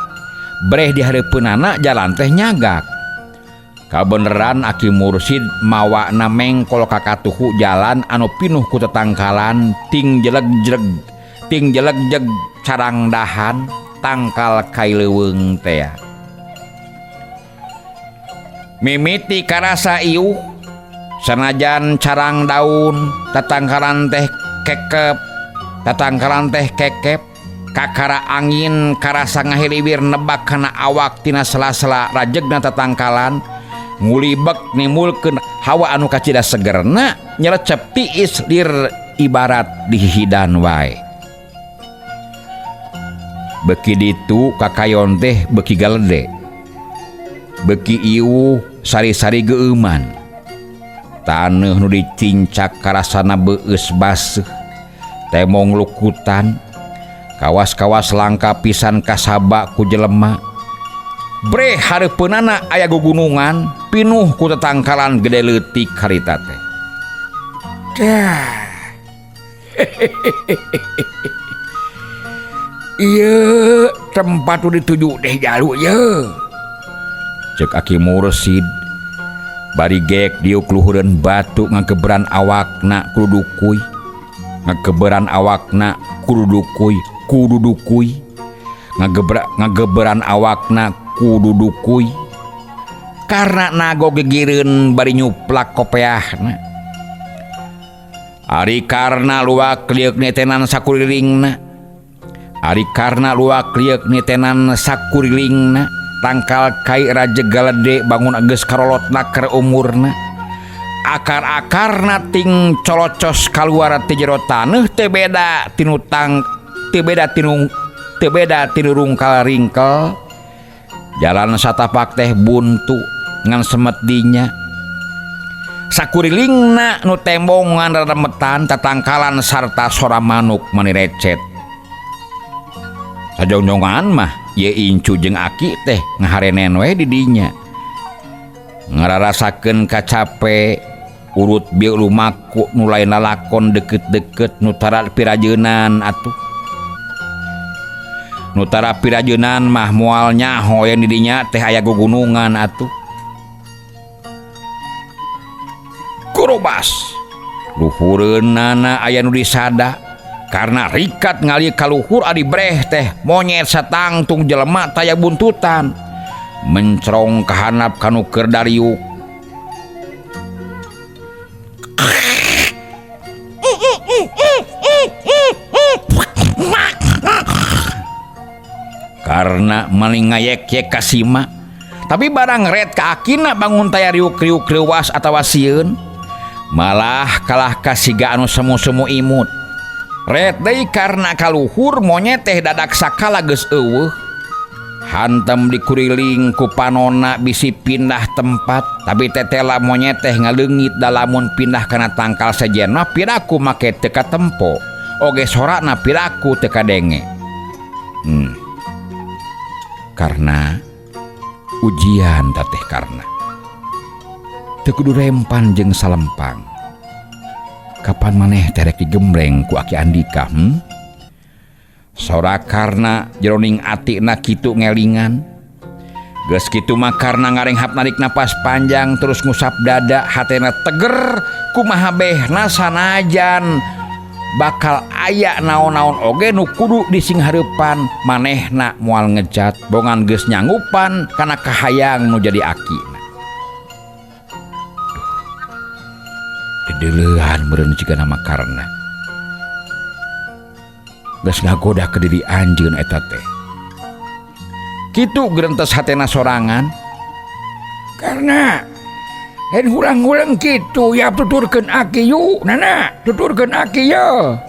Breh di hareupeunana jalan teh nyagak. Kabeneran Aki Mursid mawana mengkol ka katuhu jalan anu pinuh ku tetangkalan ting jeleg-jeleg ting jeleg-jeg carang dahan tangkal kai leuweung tea. Mimiti karasa iuh sanajan carang daun tatangkalan teh kekep tatangkalan teh kekep kakara angin karasa ngahiliwir nebak kana awak tina sela-sela rajegna tatangkalan ngulibek nimulkeun hawa anu kacida segerna nyelecep tiis lir ibarat dihihidan wae. Beki ditu kakayon teh beki galede beki iuh sari-sari geueuman taneuh nu dicincak karasana beueus baseuh temong lukutan kawas-kawas langka pisan kasaba ku jelema. Breh hareupeunana aya gugunungan pinuh ku tetangkalan gede leutik harita teh. Dah. Ieu tempat nu dituju deh jalu ye. Cek Aki Mursid bari gek diuk luhureun batu ngageberan awakna kudu dukuy. Ngageberan awakna kudu dukuy, kudu dukuy. Ngageberan awakna kudu dukuy. Karena nago gegireun bari nyuplak kopeahna. Ari karna luak lieuk nitenan sakurilingna. Ari karna luak lieuk nitenan sakurilingna. Tangkal kai raja galede bangun geus karolot naker umurna. Akar-akarna ting colocos kaluar ti jero taneuh teu beda tinu tang teu beda tinu teu beda tinu rungkal ringkel. Jalan satapak teh buntu ngan semet dinya. Sakurilingna nu tembongan reremetan tatangkalan sarta sora manuk mani recet. Sajongjongan mah ye incu jeung aki teh ngaharenen we di dinya. Ngararasakeun kacape urut bieu lumaku nu lain lalakon deket-deket nu tara pirajeunan atuh. Nu tara pirajeunan mah moal nyaho yen di dinya teh aya gugunungan atuh. Kurubas luhureunana aya nu disada karena rikat ngali kaluhur adi breh teh monyet satangtung jelema taya buntutan mencrong kahanap kanu keur dariuk. Karena maling ngayek-yek kasima tapi barang red ka akina bangun taya riuk-riuk reuwas atawa sieun malah kalah kasiga anu semu-semu imut. Red deui karena kaluhur monyet teh dadak sakala geus eueuh. Hantem dikuriling ku panona bisi pindah tempat tapi tetela monyet teh ngaleungit dalamun pindah kana tangkal sejen mah piraku make teu katempo oge sorana piraku teu kadenge. Karena ujian teteh karena teu kudu rempan jeung salempang. Kapan maneh terek digembleng ku Aki Andika? Sora karna jeroning atina kitu ngelingan. Geus kitu mah karna ngarenghap narik napas panjang terus ngusap dada hatena teger kumaha behna sanajan bakal aya naon-naon oge nu kudu disinghareupan manehna moal ngejat bongan geus nyanggupan kana kahayang nu jadi akina. Kadeuleuhan meureun jigana mah karna. Geus ngagoda ke diri anjeun eta teh. Kitu gerentes hatena sorangan. Karena lain hulang-hulang kitu ya tuturkeun aki yu nana tuturkeun aki ye.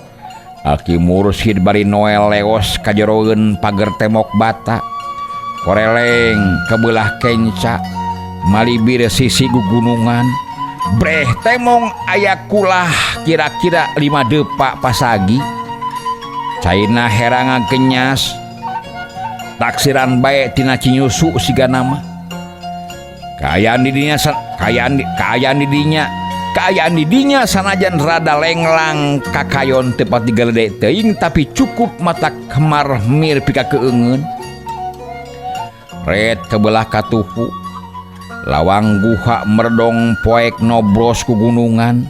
Aki Mursid bari Noel leos kajeroeun pager temok bata. Koreleng kebelah kenca malibir sisi gugunungan. Breh temong aya kulah kira-kira 5 depak pasagi. Caina heranga genyas. Taksiran bae tina Cinyusu siga nama. Kaayaan di dinya sanajan rada lenglang kakayon tepat digeledek teuing tapi cukup mata kemar mir pika keungeun. Red kebelah katuhu. Lawang guha merdong poek nobros ku gunungan.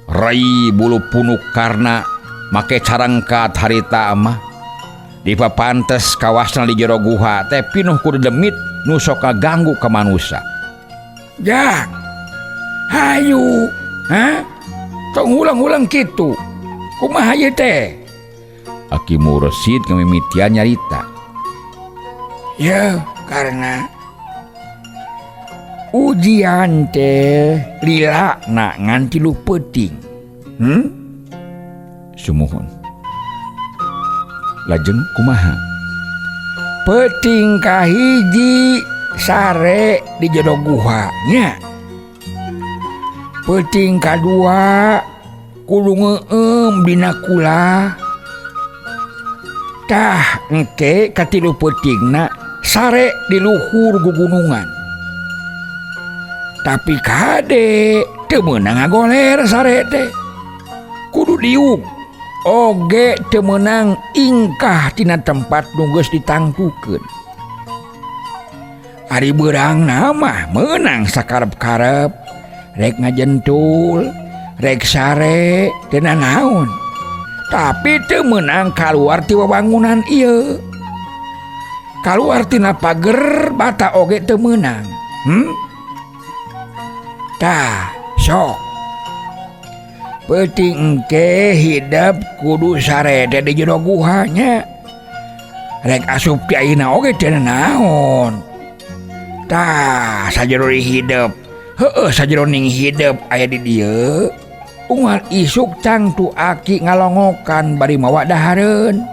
Rai bulu punuk karna make carangkat harita mah. Dipapantes kawasna di jero guha teh pinuh ku dedemit nu sok ngaganggu ka manusa. Jak, hayu, ha? Tong ulang-ulang kitu. Kumaha ieu teh? Aki Mursid ngamimitian nyarita. Ya, karena ujian teh lila na ngan 3 peuting. Sumuhun. Lajeng kumaha? Peuting kahiji sare di jero guha nya. Peuting kadua kudu ngeueum dina kula. Tah engke katilu peutingna sare di luhur gugunungan. Tapi kade teu meunang ngagoler sare teh. Kudu diung oge teu meunang ingkah tina tempat nu geus ditangtukeun. Ari beurangna mah meunang sakarep-karep, rek ngajentul, rek sare, teu nanaon. Tapi teu meunang kaluar ti wawangunan ieu. Kaluar tina pager bata oge teu meunang. Tah, sok. Peuting engke hidep kudu sare teh di jero guha nya. Rek asup ti ayeuna oge teu nanaon. Tah, sajero hidep. Heueuh sajeroning hidep aya di dieu. Unggal isuk tangtu aki ngalongokan bari mawa dahareun.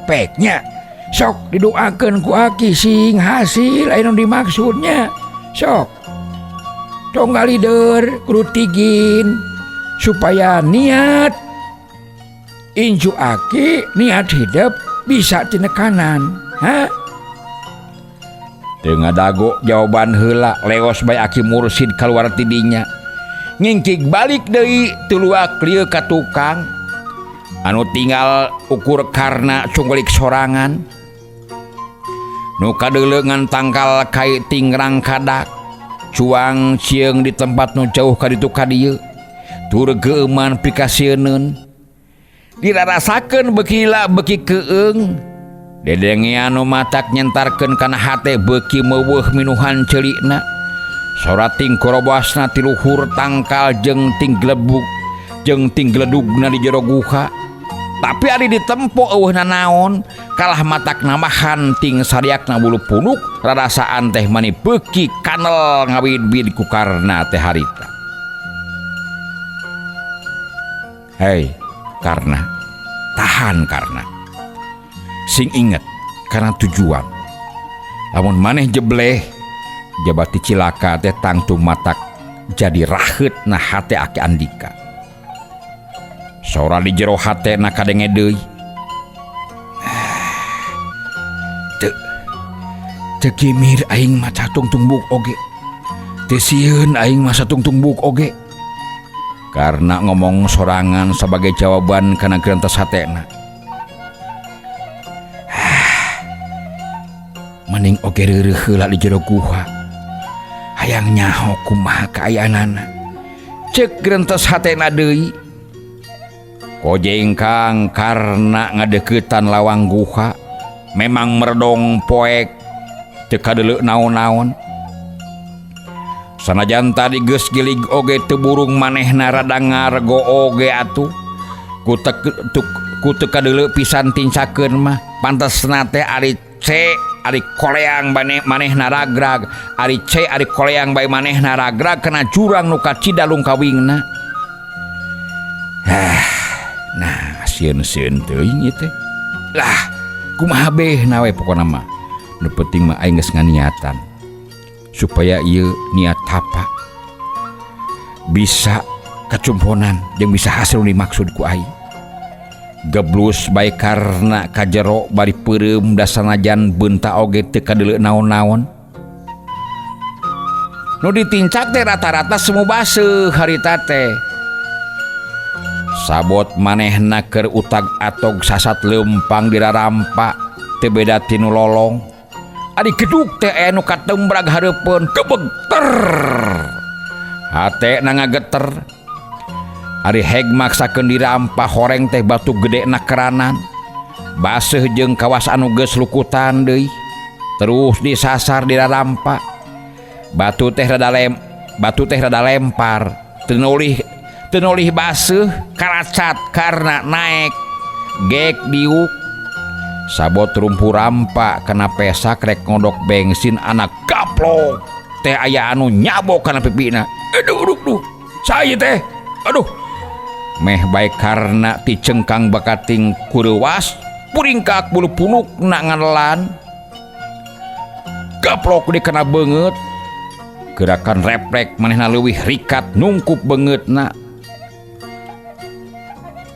Peknya sok didoakeun ku aki sing hasil aya nu dimaksudnya. Sok. Tong ngalider kudu tigin supaya niat incu aki niat hidup bisa tinekanan. Ha? Teu ngadago jawaban heula leos bae Aki Mursid kaluar ti dinya. Ngingkig balik deui tuluak lieu ka tukang anu tinggal ukur karna cungkulik sorangan. Nu kadeuleungan tangkal kai tingrang kadak cuang cieung di tempat nu jauh ka ditu ka dieu. Tur geuman pikasieun. Dirarasakeun beuki lila beuki keung. Dedengean nu matak nyentarkeun kana hate beuki meuweuh minuhan celikna. Sora tingkorobasna ti luhur tangkal jeung tinglebug jeung tingledugna di jero guha. Tapi ari ditempo eueuh nanaon, kalah matak nambahan ting sariakna bulu punuk, rarasaan teh mani beuki kanel ngawid-wid ku karna teh harita. Hei, Karna, tahan Karna. Sing inget karena tujuan. Lamun maneh jebleh jabati cilaka teh tangtu matak jadi raheut na hate Aki Andika. Sora di jero hate na kadenge deui. Teu kimir aing mah tungtung buk oge. Teu sieun aing mah satungtung buk oge. Karena ngomong sorangan sebagai jawaban kana gerentes hatena. Mending oge reureuh heula di jero guha. Hayang nyaho kumaha kaayaanana. Ceuk gerentes hatena deui. Kojengkang karena ngadeuketan lawang guha memang merdong poek teu kadeuleu naon-naon. Sanajan tadi geus gilig oge teu burung manehna rada ngargo oge atuh. Ku ku teu kadeuleu pisan tincakeun mah. Pantesna teh ari C ari koleang bane manehna ragrag, ari C ari koleang bae manehna ragrag kana jurang nu kacida lungkawingna. Hah, nah sieun-sieun teuing ieu teh. Lah, kumaha behna we pokona mah. Nu penting mah aing geus nganiatan supaya ieu niat tapa bisa kacumponan jeung bisa hasil nu dimaksud ku aing. Geblus bae karena kajero bari peureum da sanajan beunta oge teu kadeuleu naon-naon. Nu ditincak teh rata-rata semu baseuh harita teh. Sabot manehna keur utag atog sasat leumpang dirarampa teu beda ti nu lolong. Ari geduk teh aya nu katembrag hareupeun kebegter. Hatena ngageter. Ari heg maksakeun dirampa horeng teh batu gede na keranan. Baseuh jeung kawas anu geus lukutan deui. Terus disasar dirarampa. Batu teh rada lem, batu teh rada lempar. Teu nulih baseuh karacat karena naek gek diuk. Sabot rumpu rampa kana pesak rek ngodok bensin anak gaplok teh aya anu nyabok kana pipina. Aduh aduh aduh. Saya teh. Aduh. Meh bae karena ti cengkang bakating kureuwas puringkak bulu punukna nganelan. Gaplok dikena beungeut. Gerakan refleks manehna leuwih rikat nungkup beungeutna.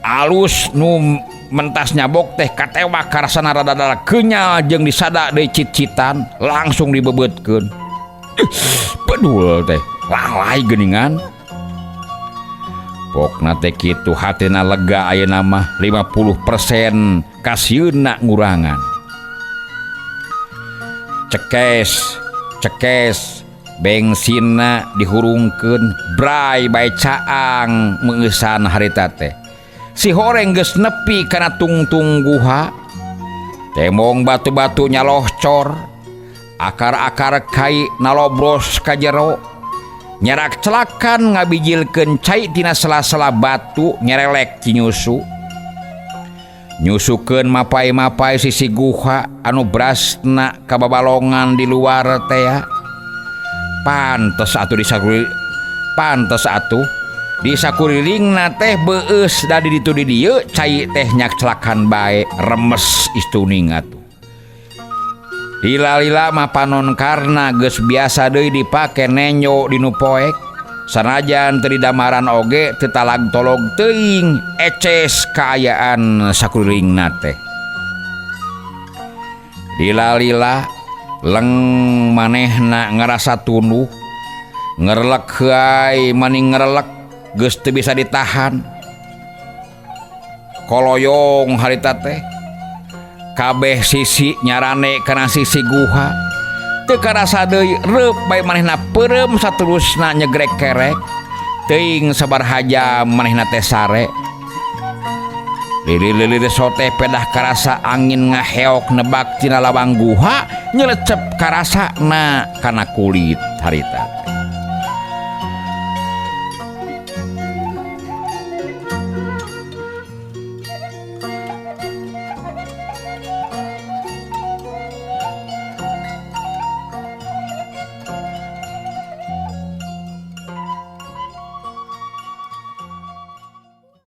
Alus nu mentas nyabok teh katewak karasana rada-rada kenyal jeung disada deui cit-citan langsung dibebeutkeun. Bedul teh lalai geuningan. Pokna teh kitu hatena lega ayeuna mah 50% kasieunna ngurangan. Cekes, cekes bengsinna dihurungkeun bray bae caang meungeusan harita teh. Si horeng geus nepi kana tungtung guha. Temong batu-batu nyalohcor, akar-akar kai nalobros ka jero. Nyarak celakan ngabijilkeun cai tina sela-sela batu nyerelek cinyusu. Nyusukeun mapai-mapai sisi guha anu brasna kababalongan di luar tea. Pantes atuh disakuri, pantes atuh disakurilingna teh beueus da di ditu di dieu cai teh nyak celakan bae remes istuning atuh. Lila-lila mah panon karna geus biasa deui dipake nenyo dinu poek. Sanajan teu didamaran oge teu talag-tolog teuing eces kaayaan sakurilingna teh. Lila-lila leng manehna ngarasa tunduh, ngerelek heuay maning ngerelek geus teu bisa ditahan. Koloyong harita teh kabeh sisi nyarane kana sisi guha. Teu karasa deui reup bae manehna peureum saterusna nyegrek kerek. Teuing sabaraha jam manehna teh sare. Lilir-lilir sote pedah karasa angin ngaheok nebak tina lawang guha nyelecep karasana kana kulit harita.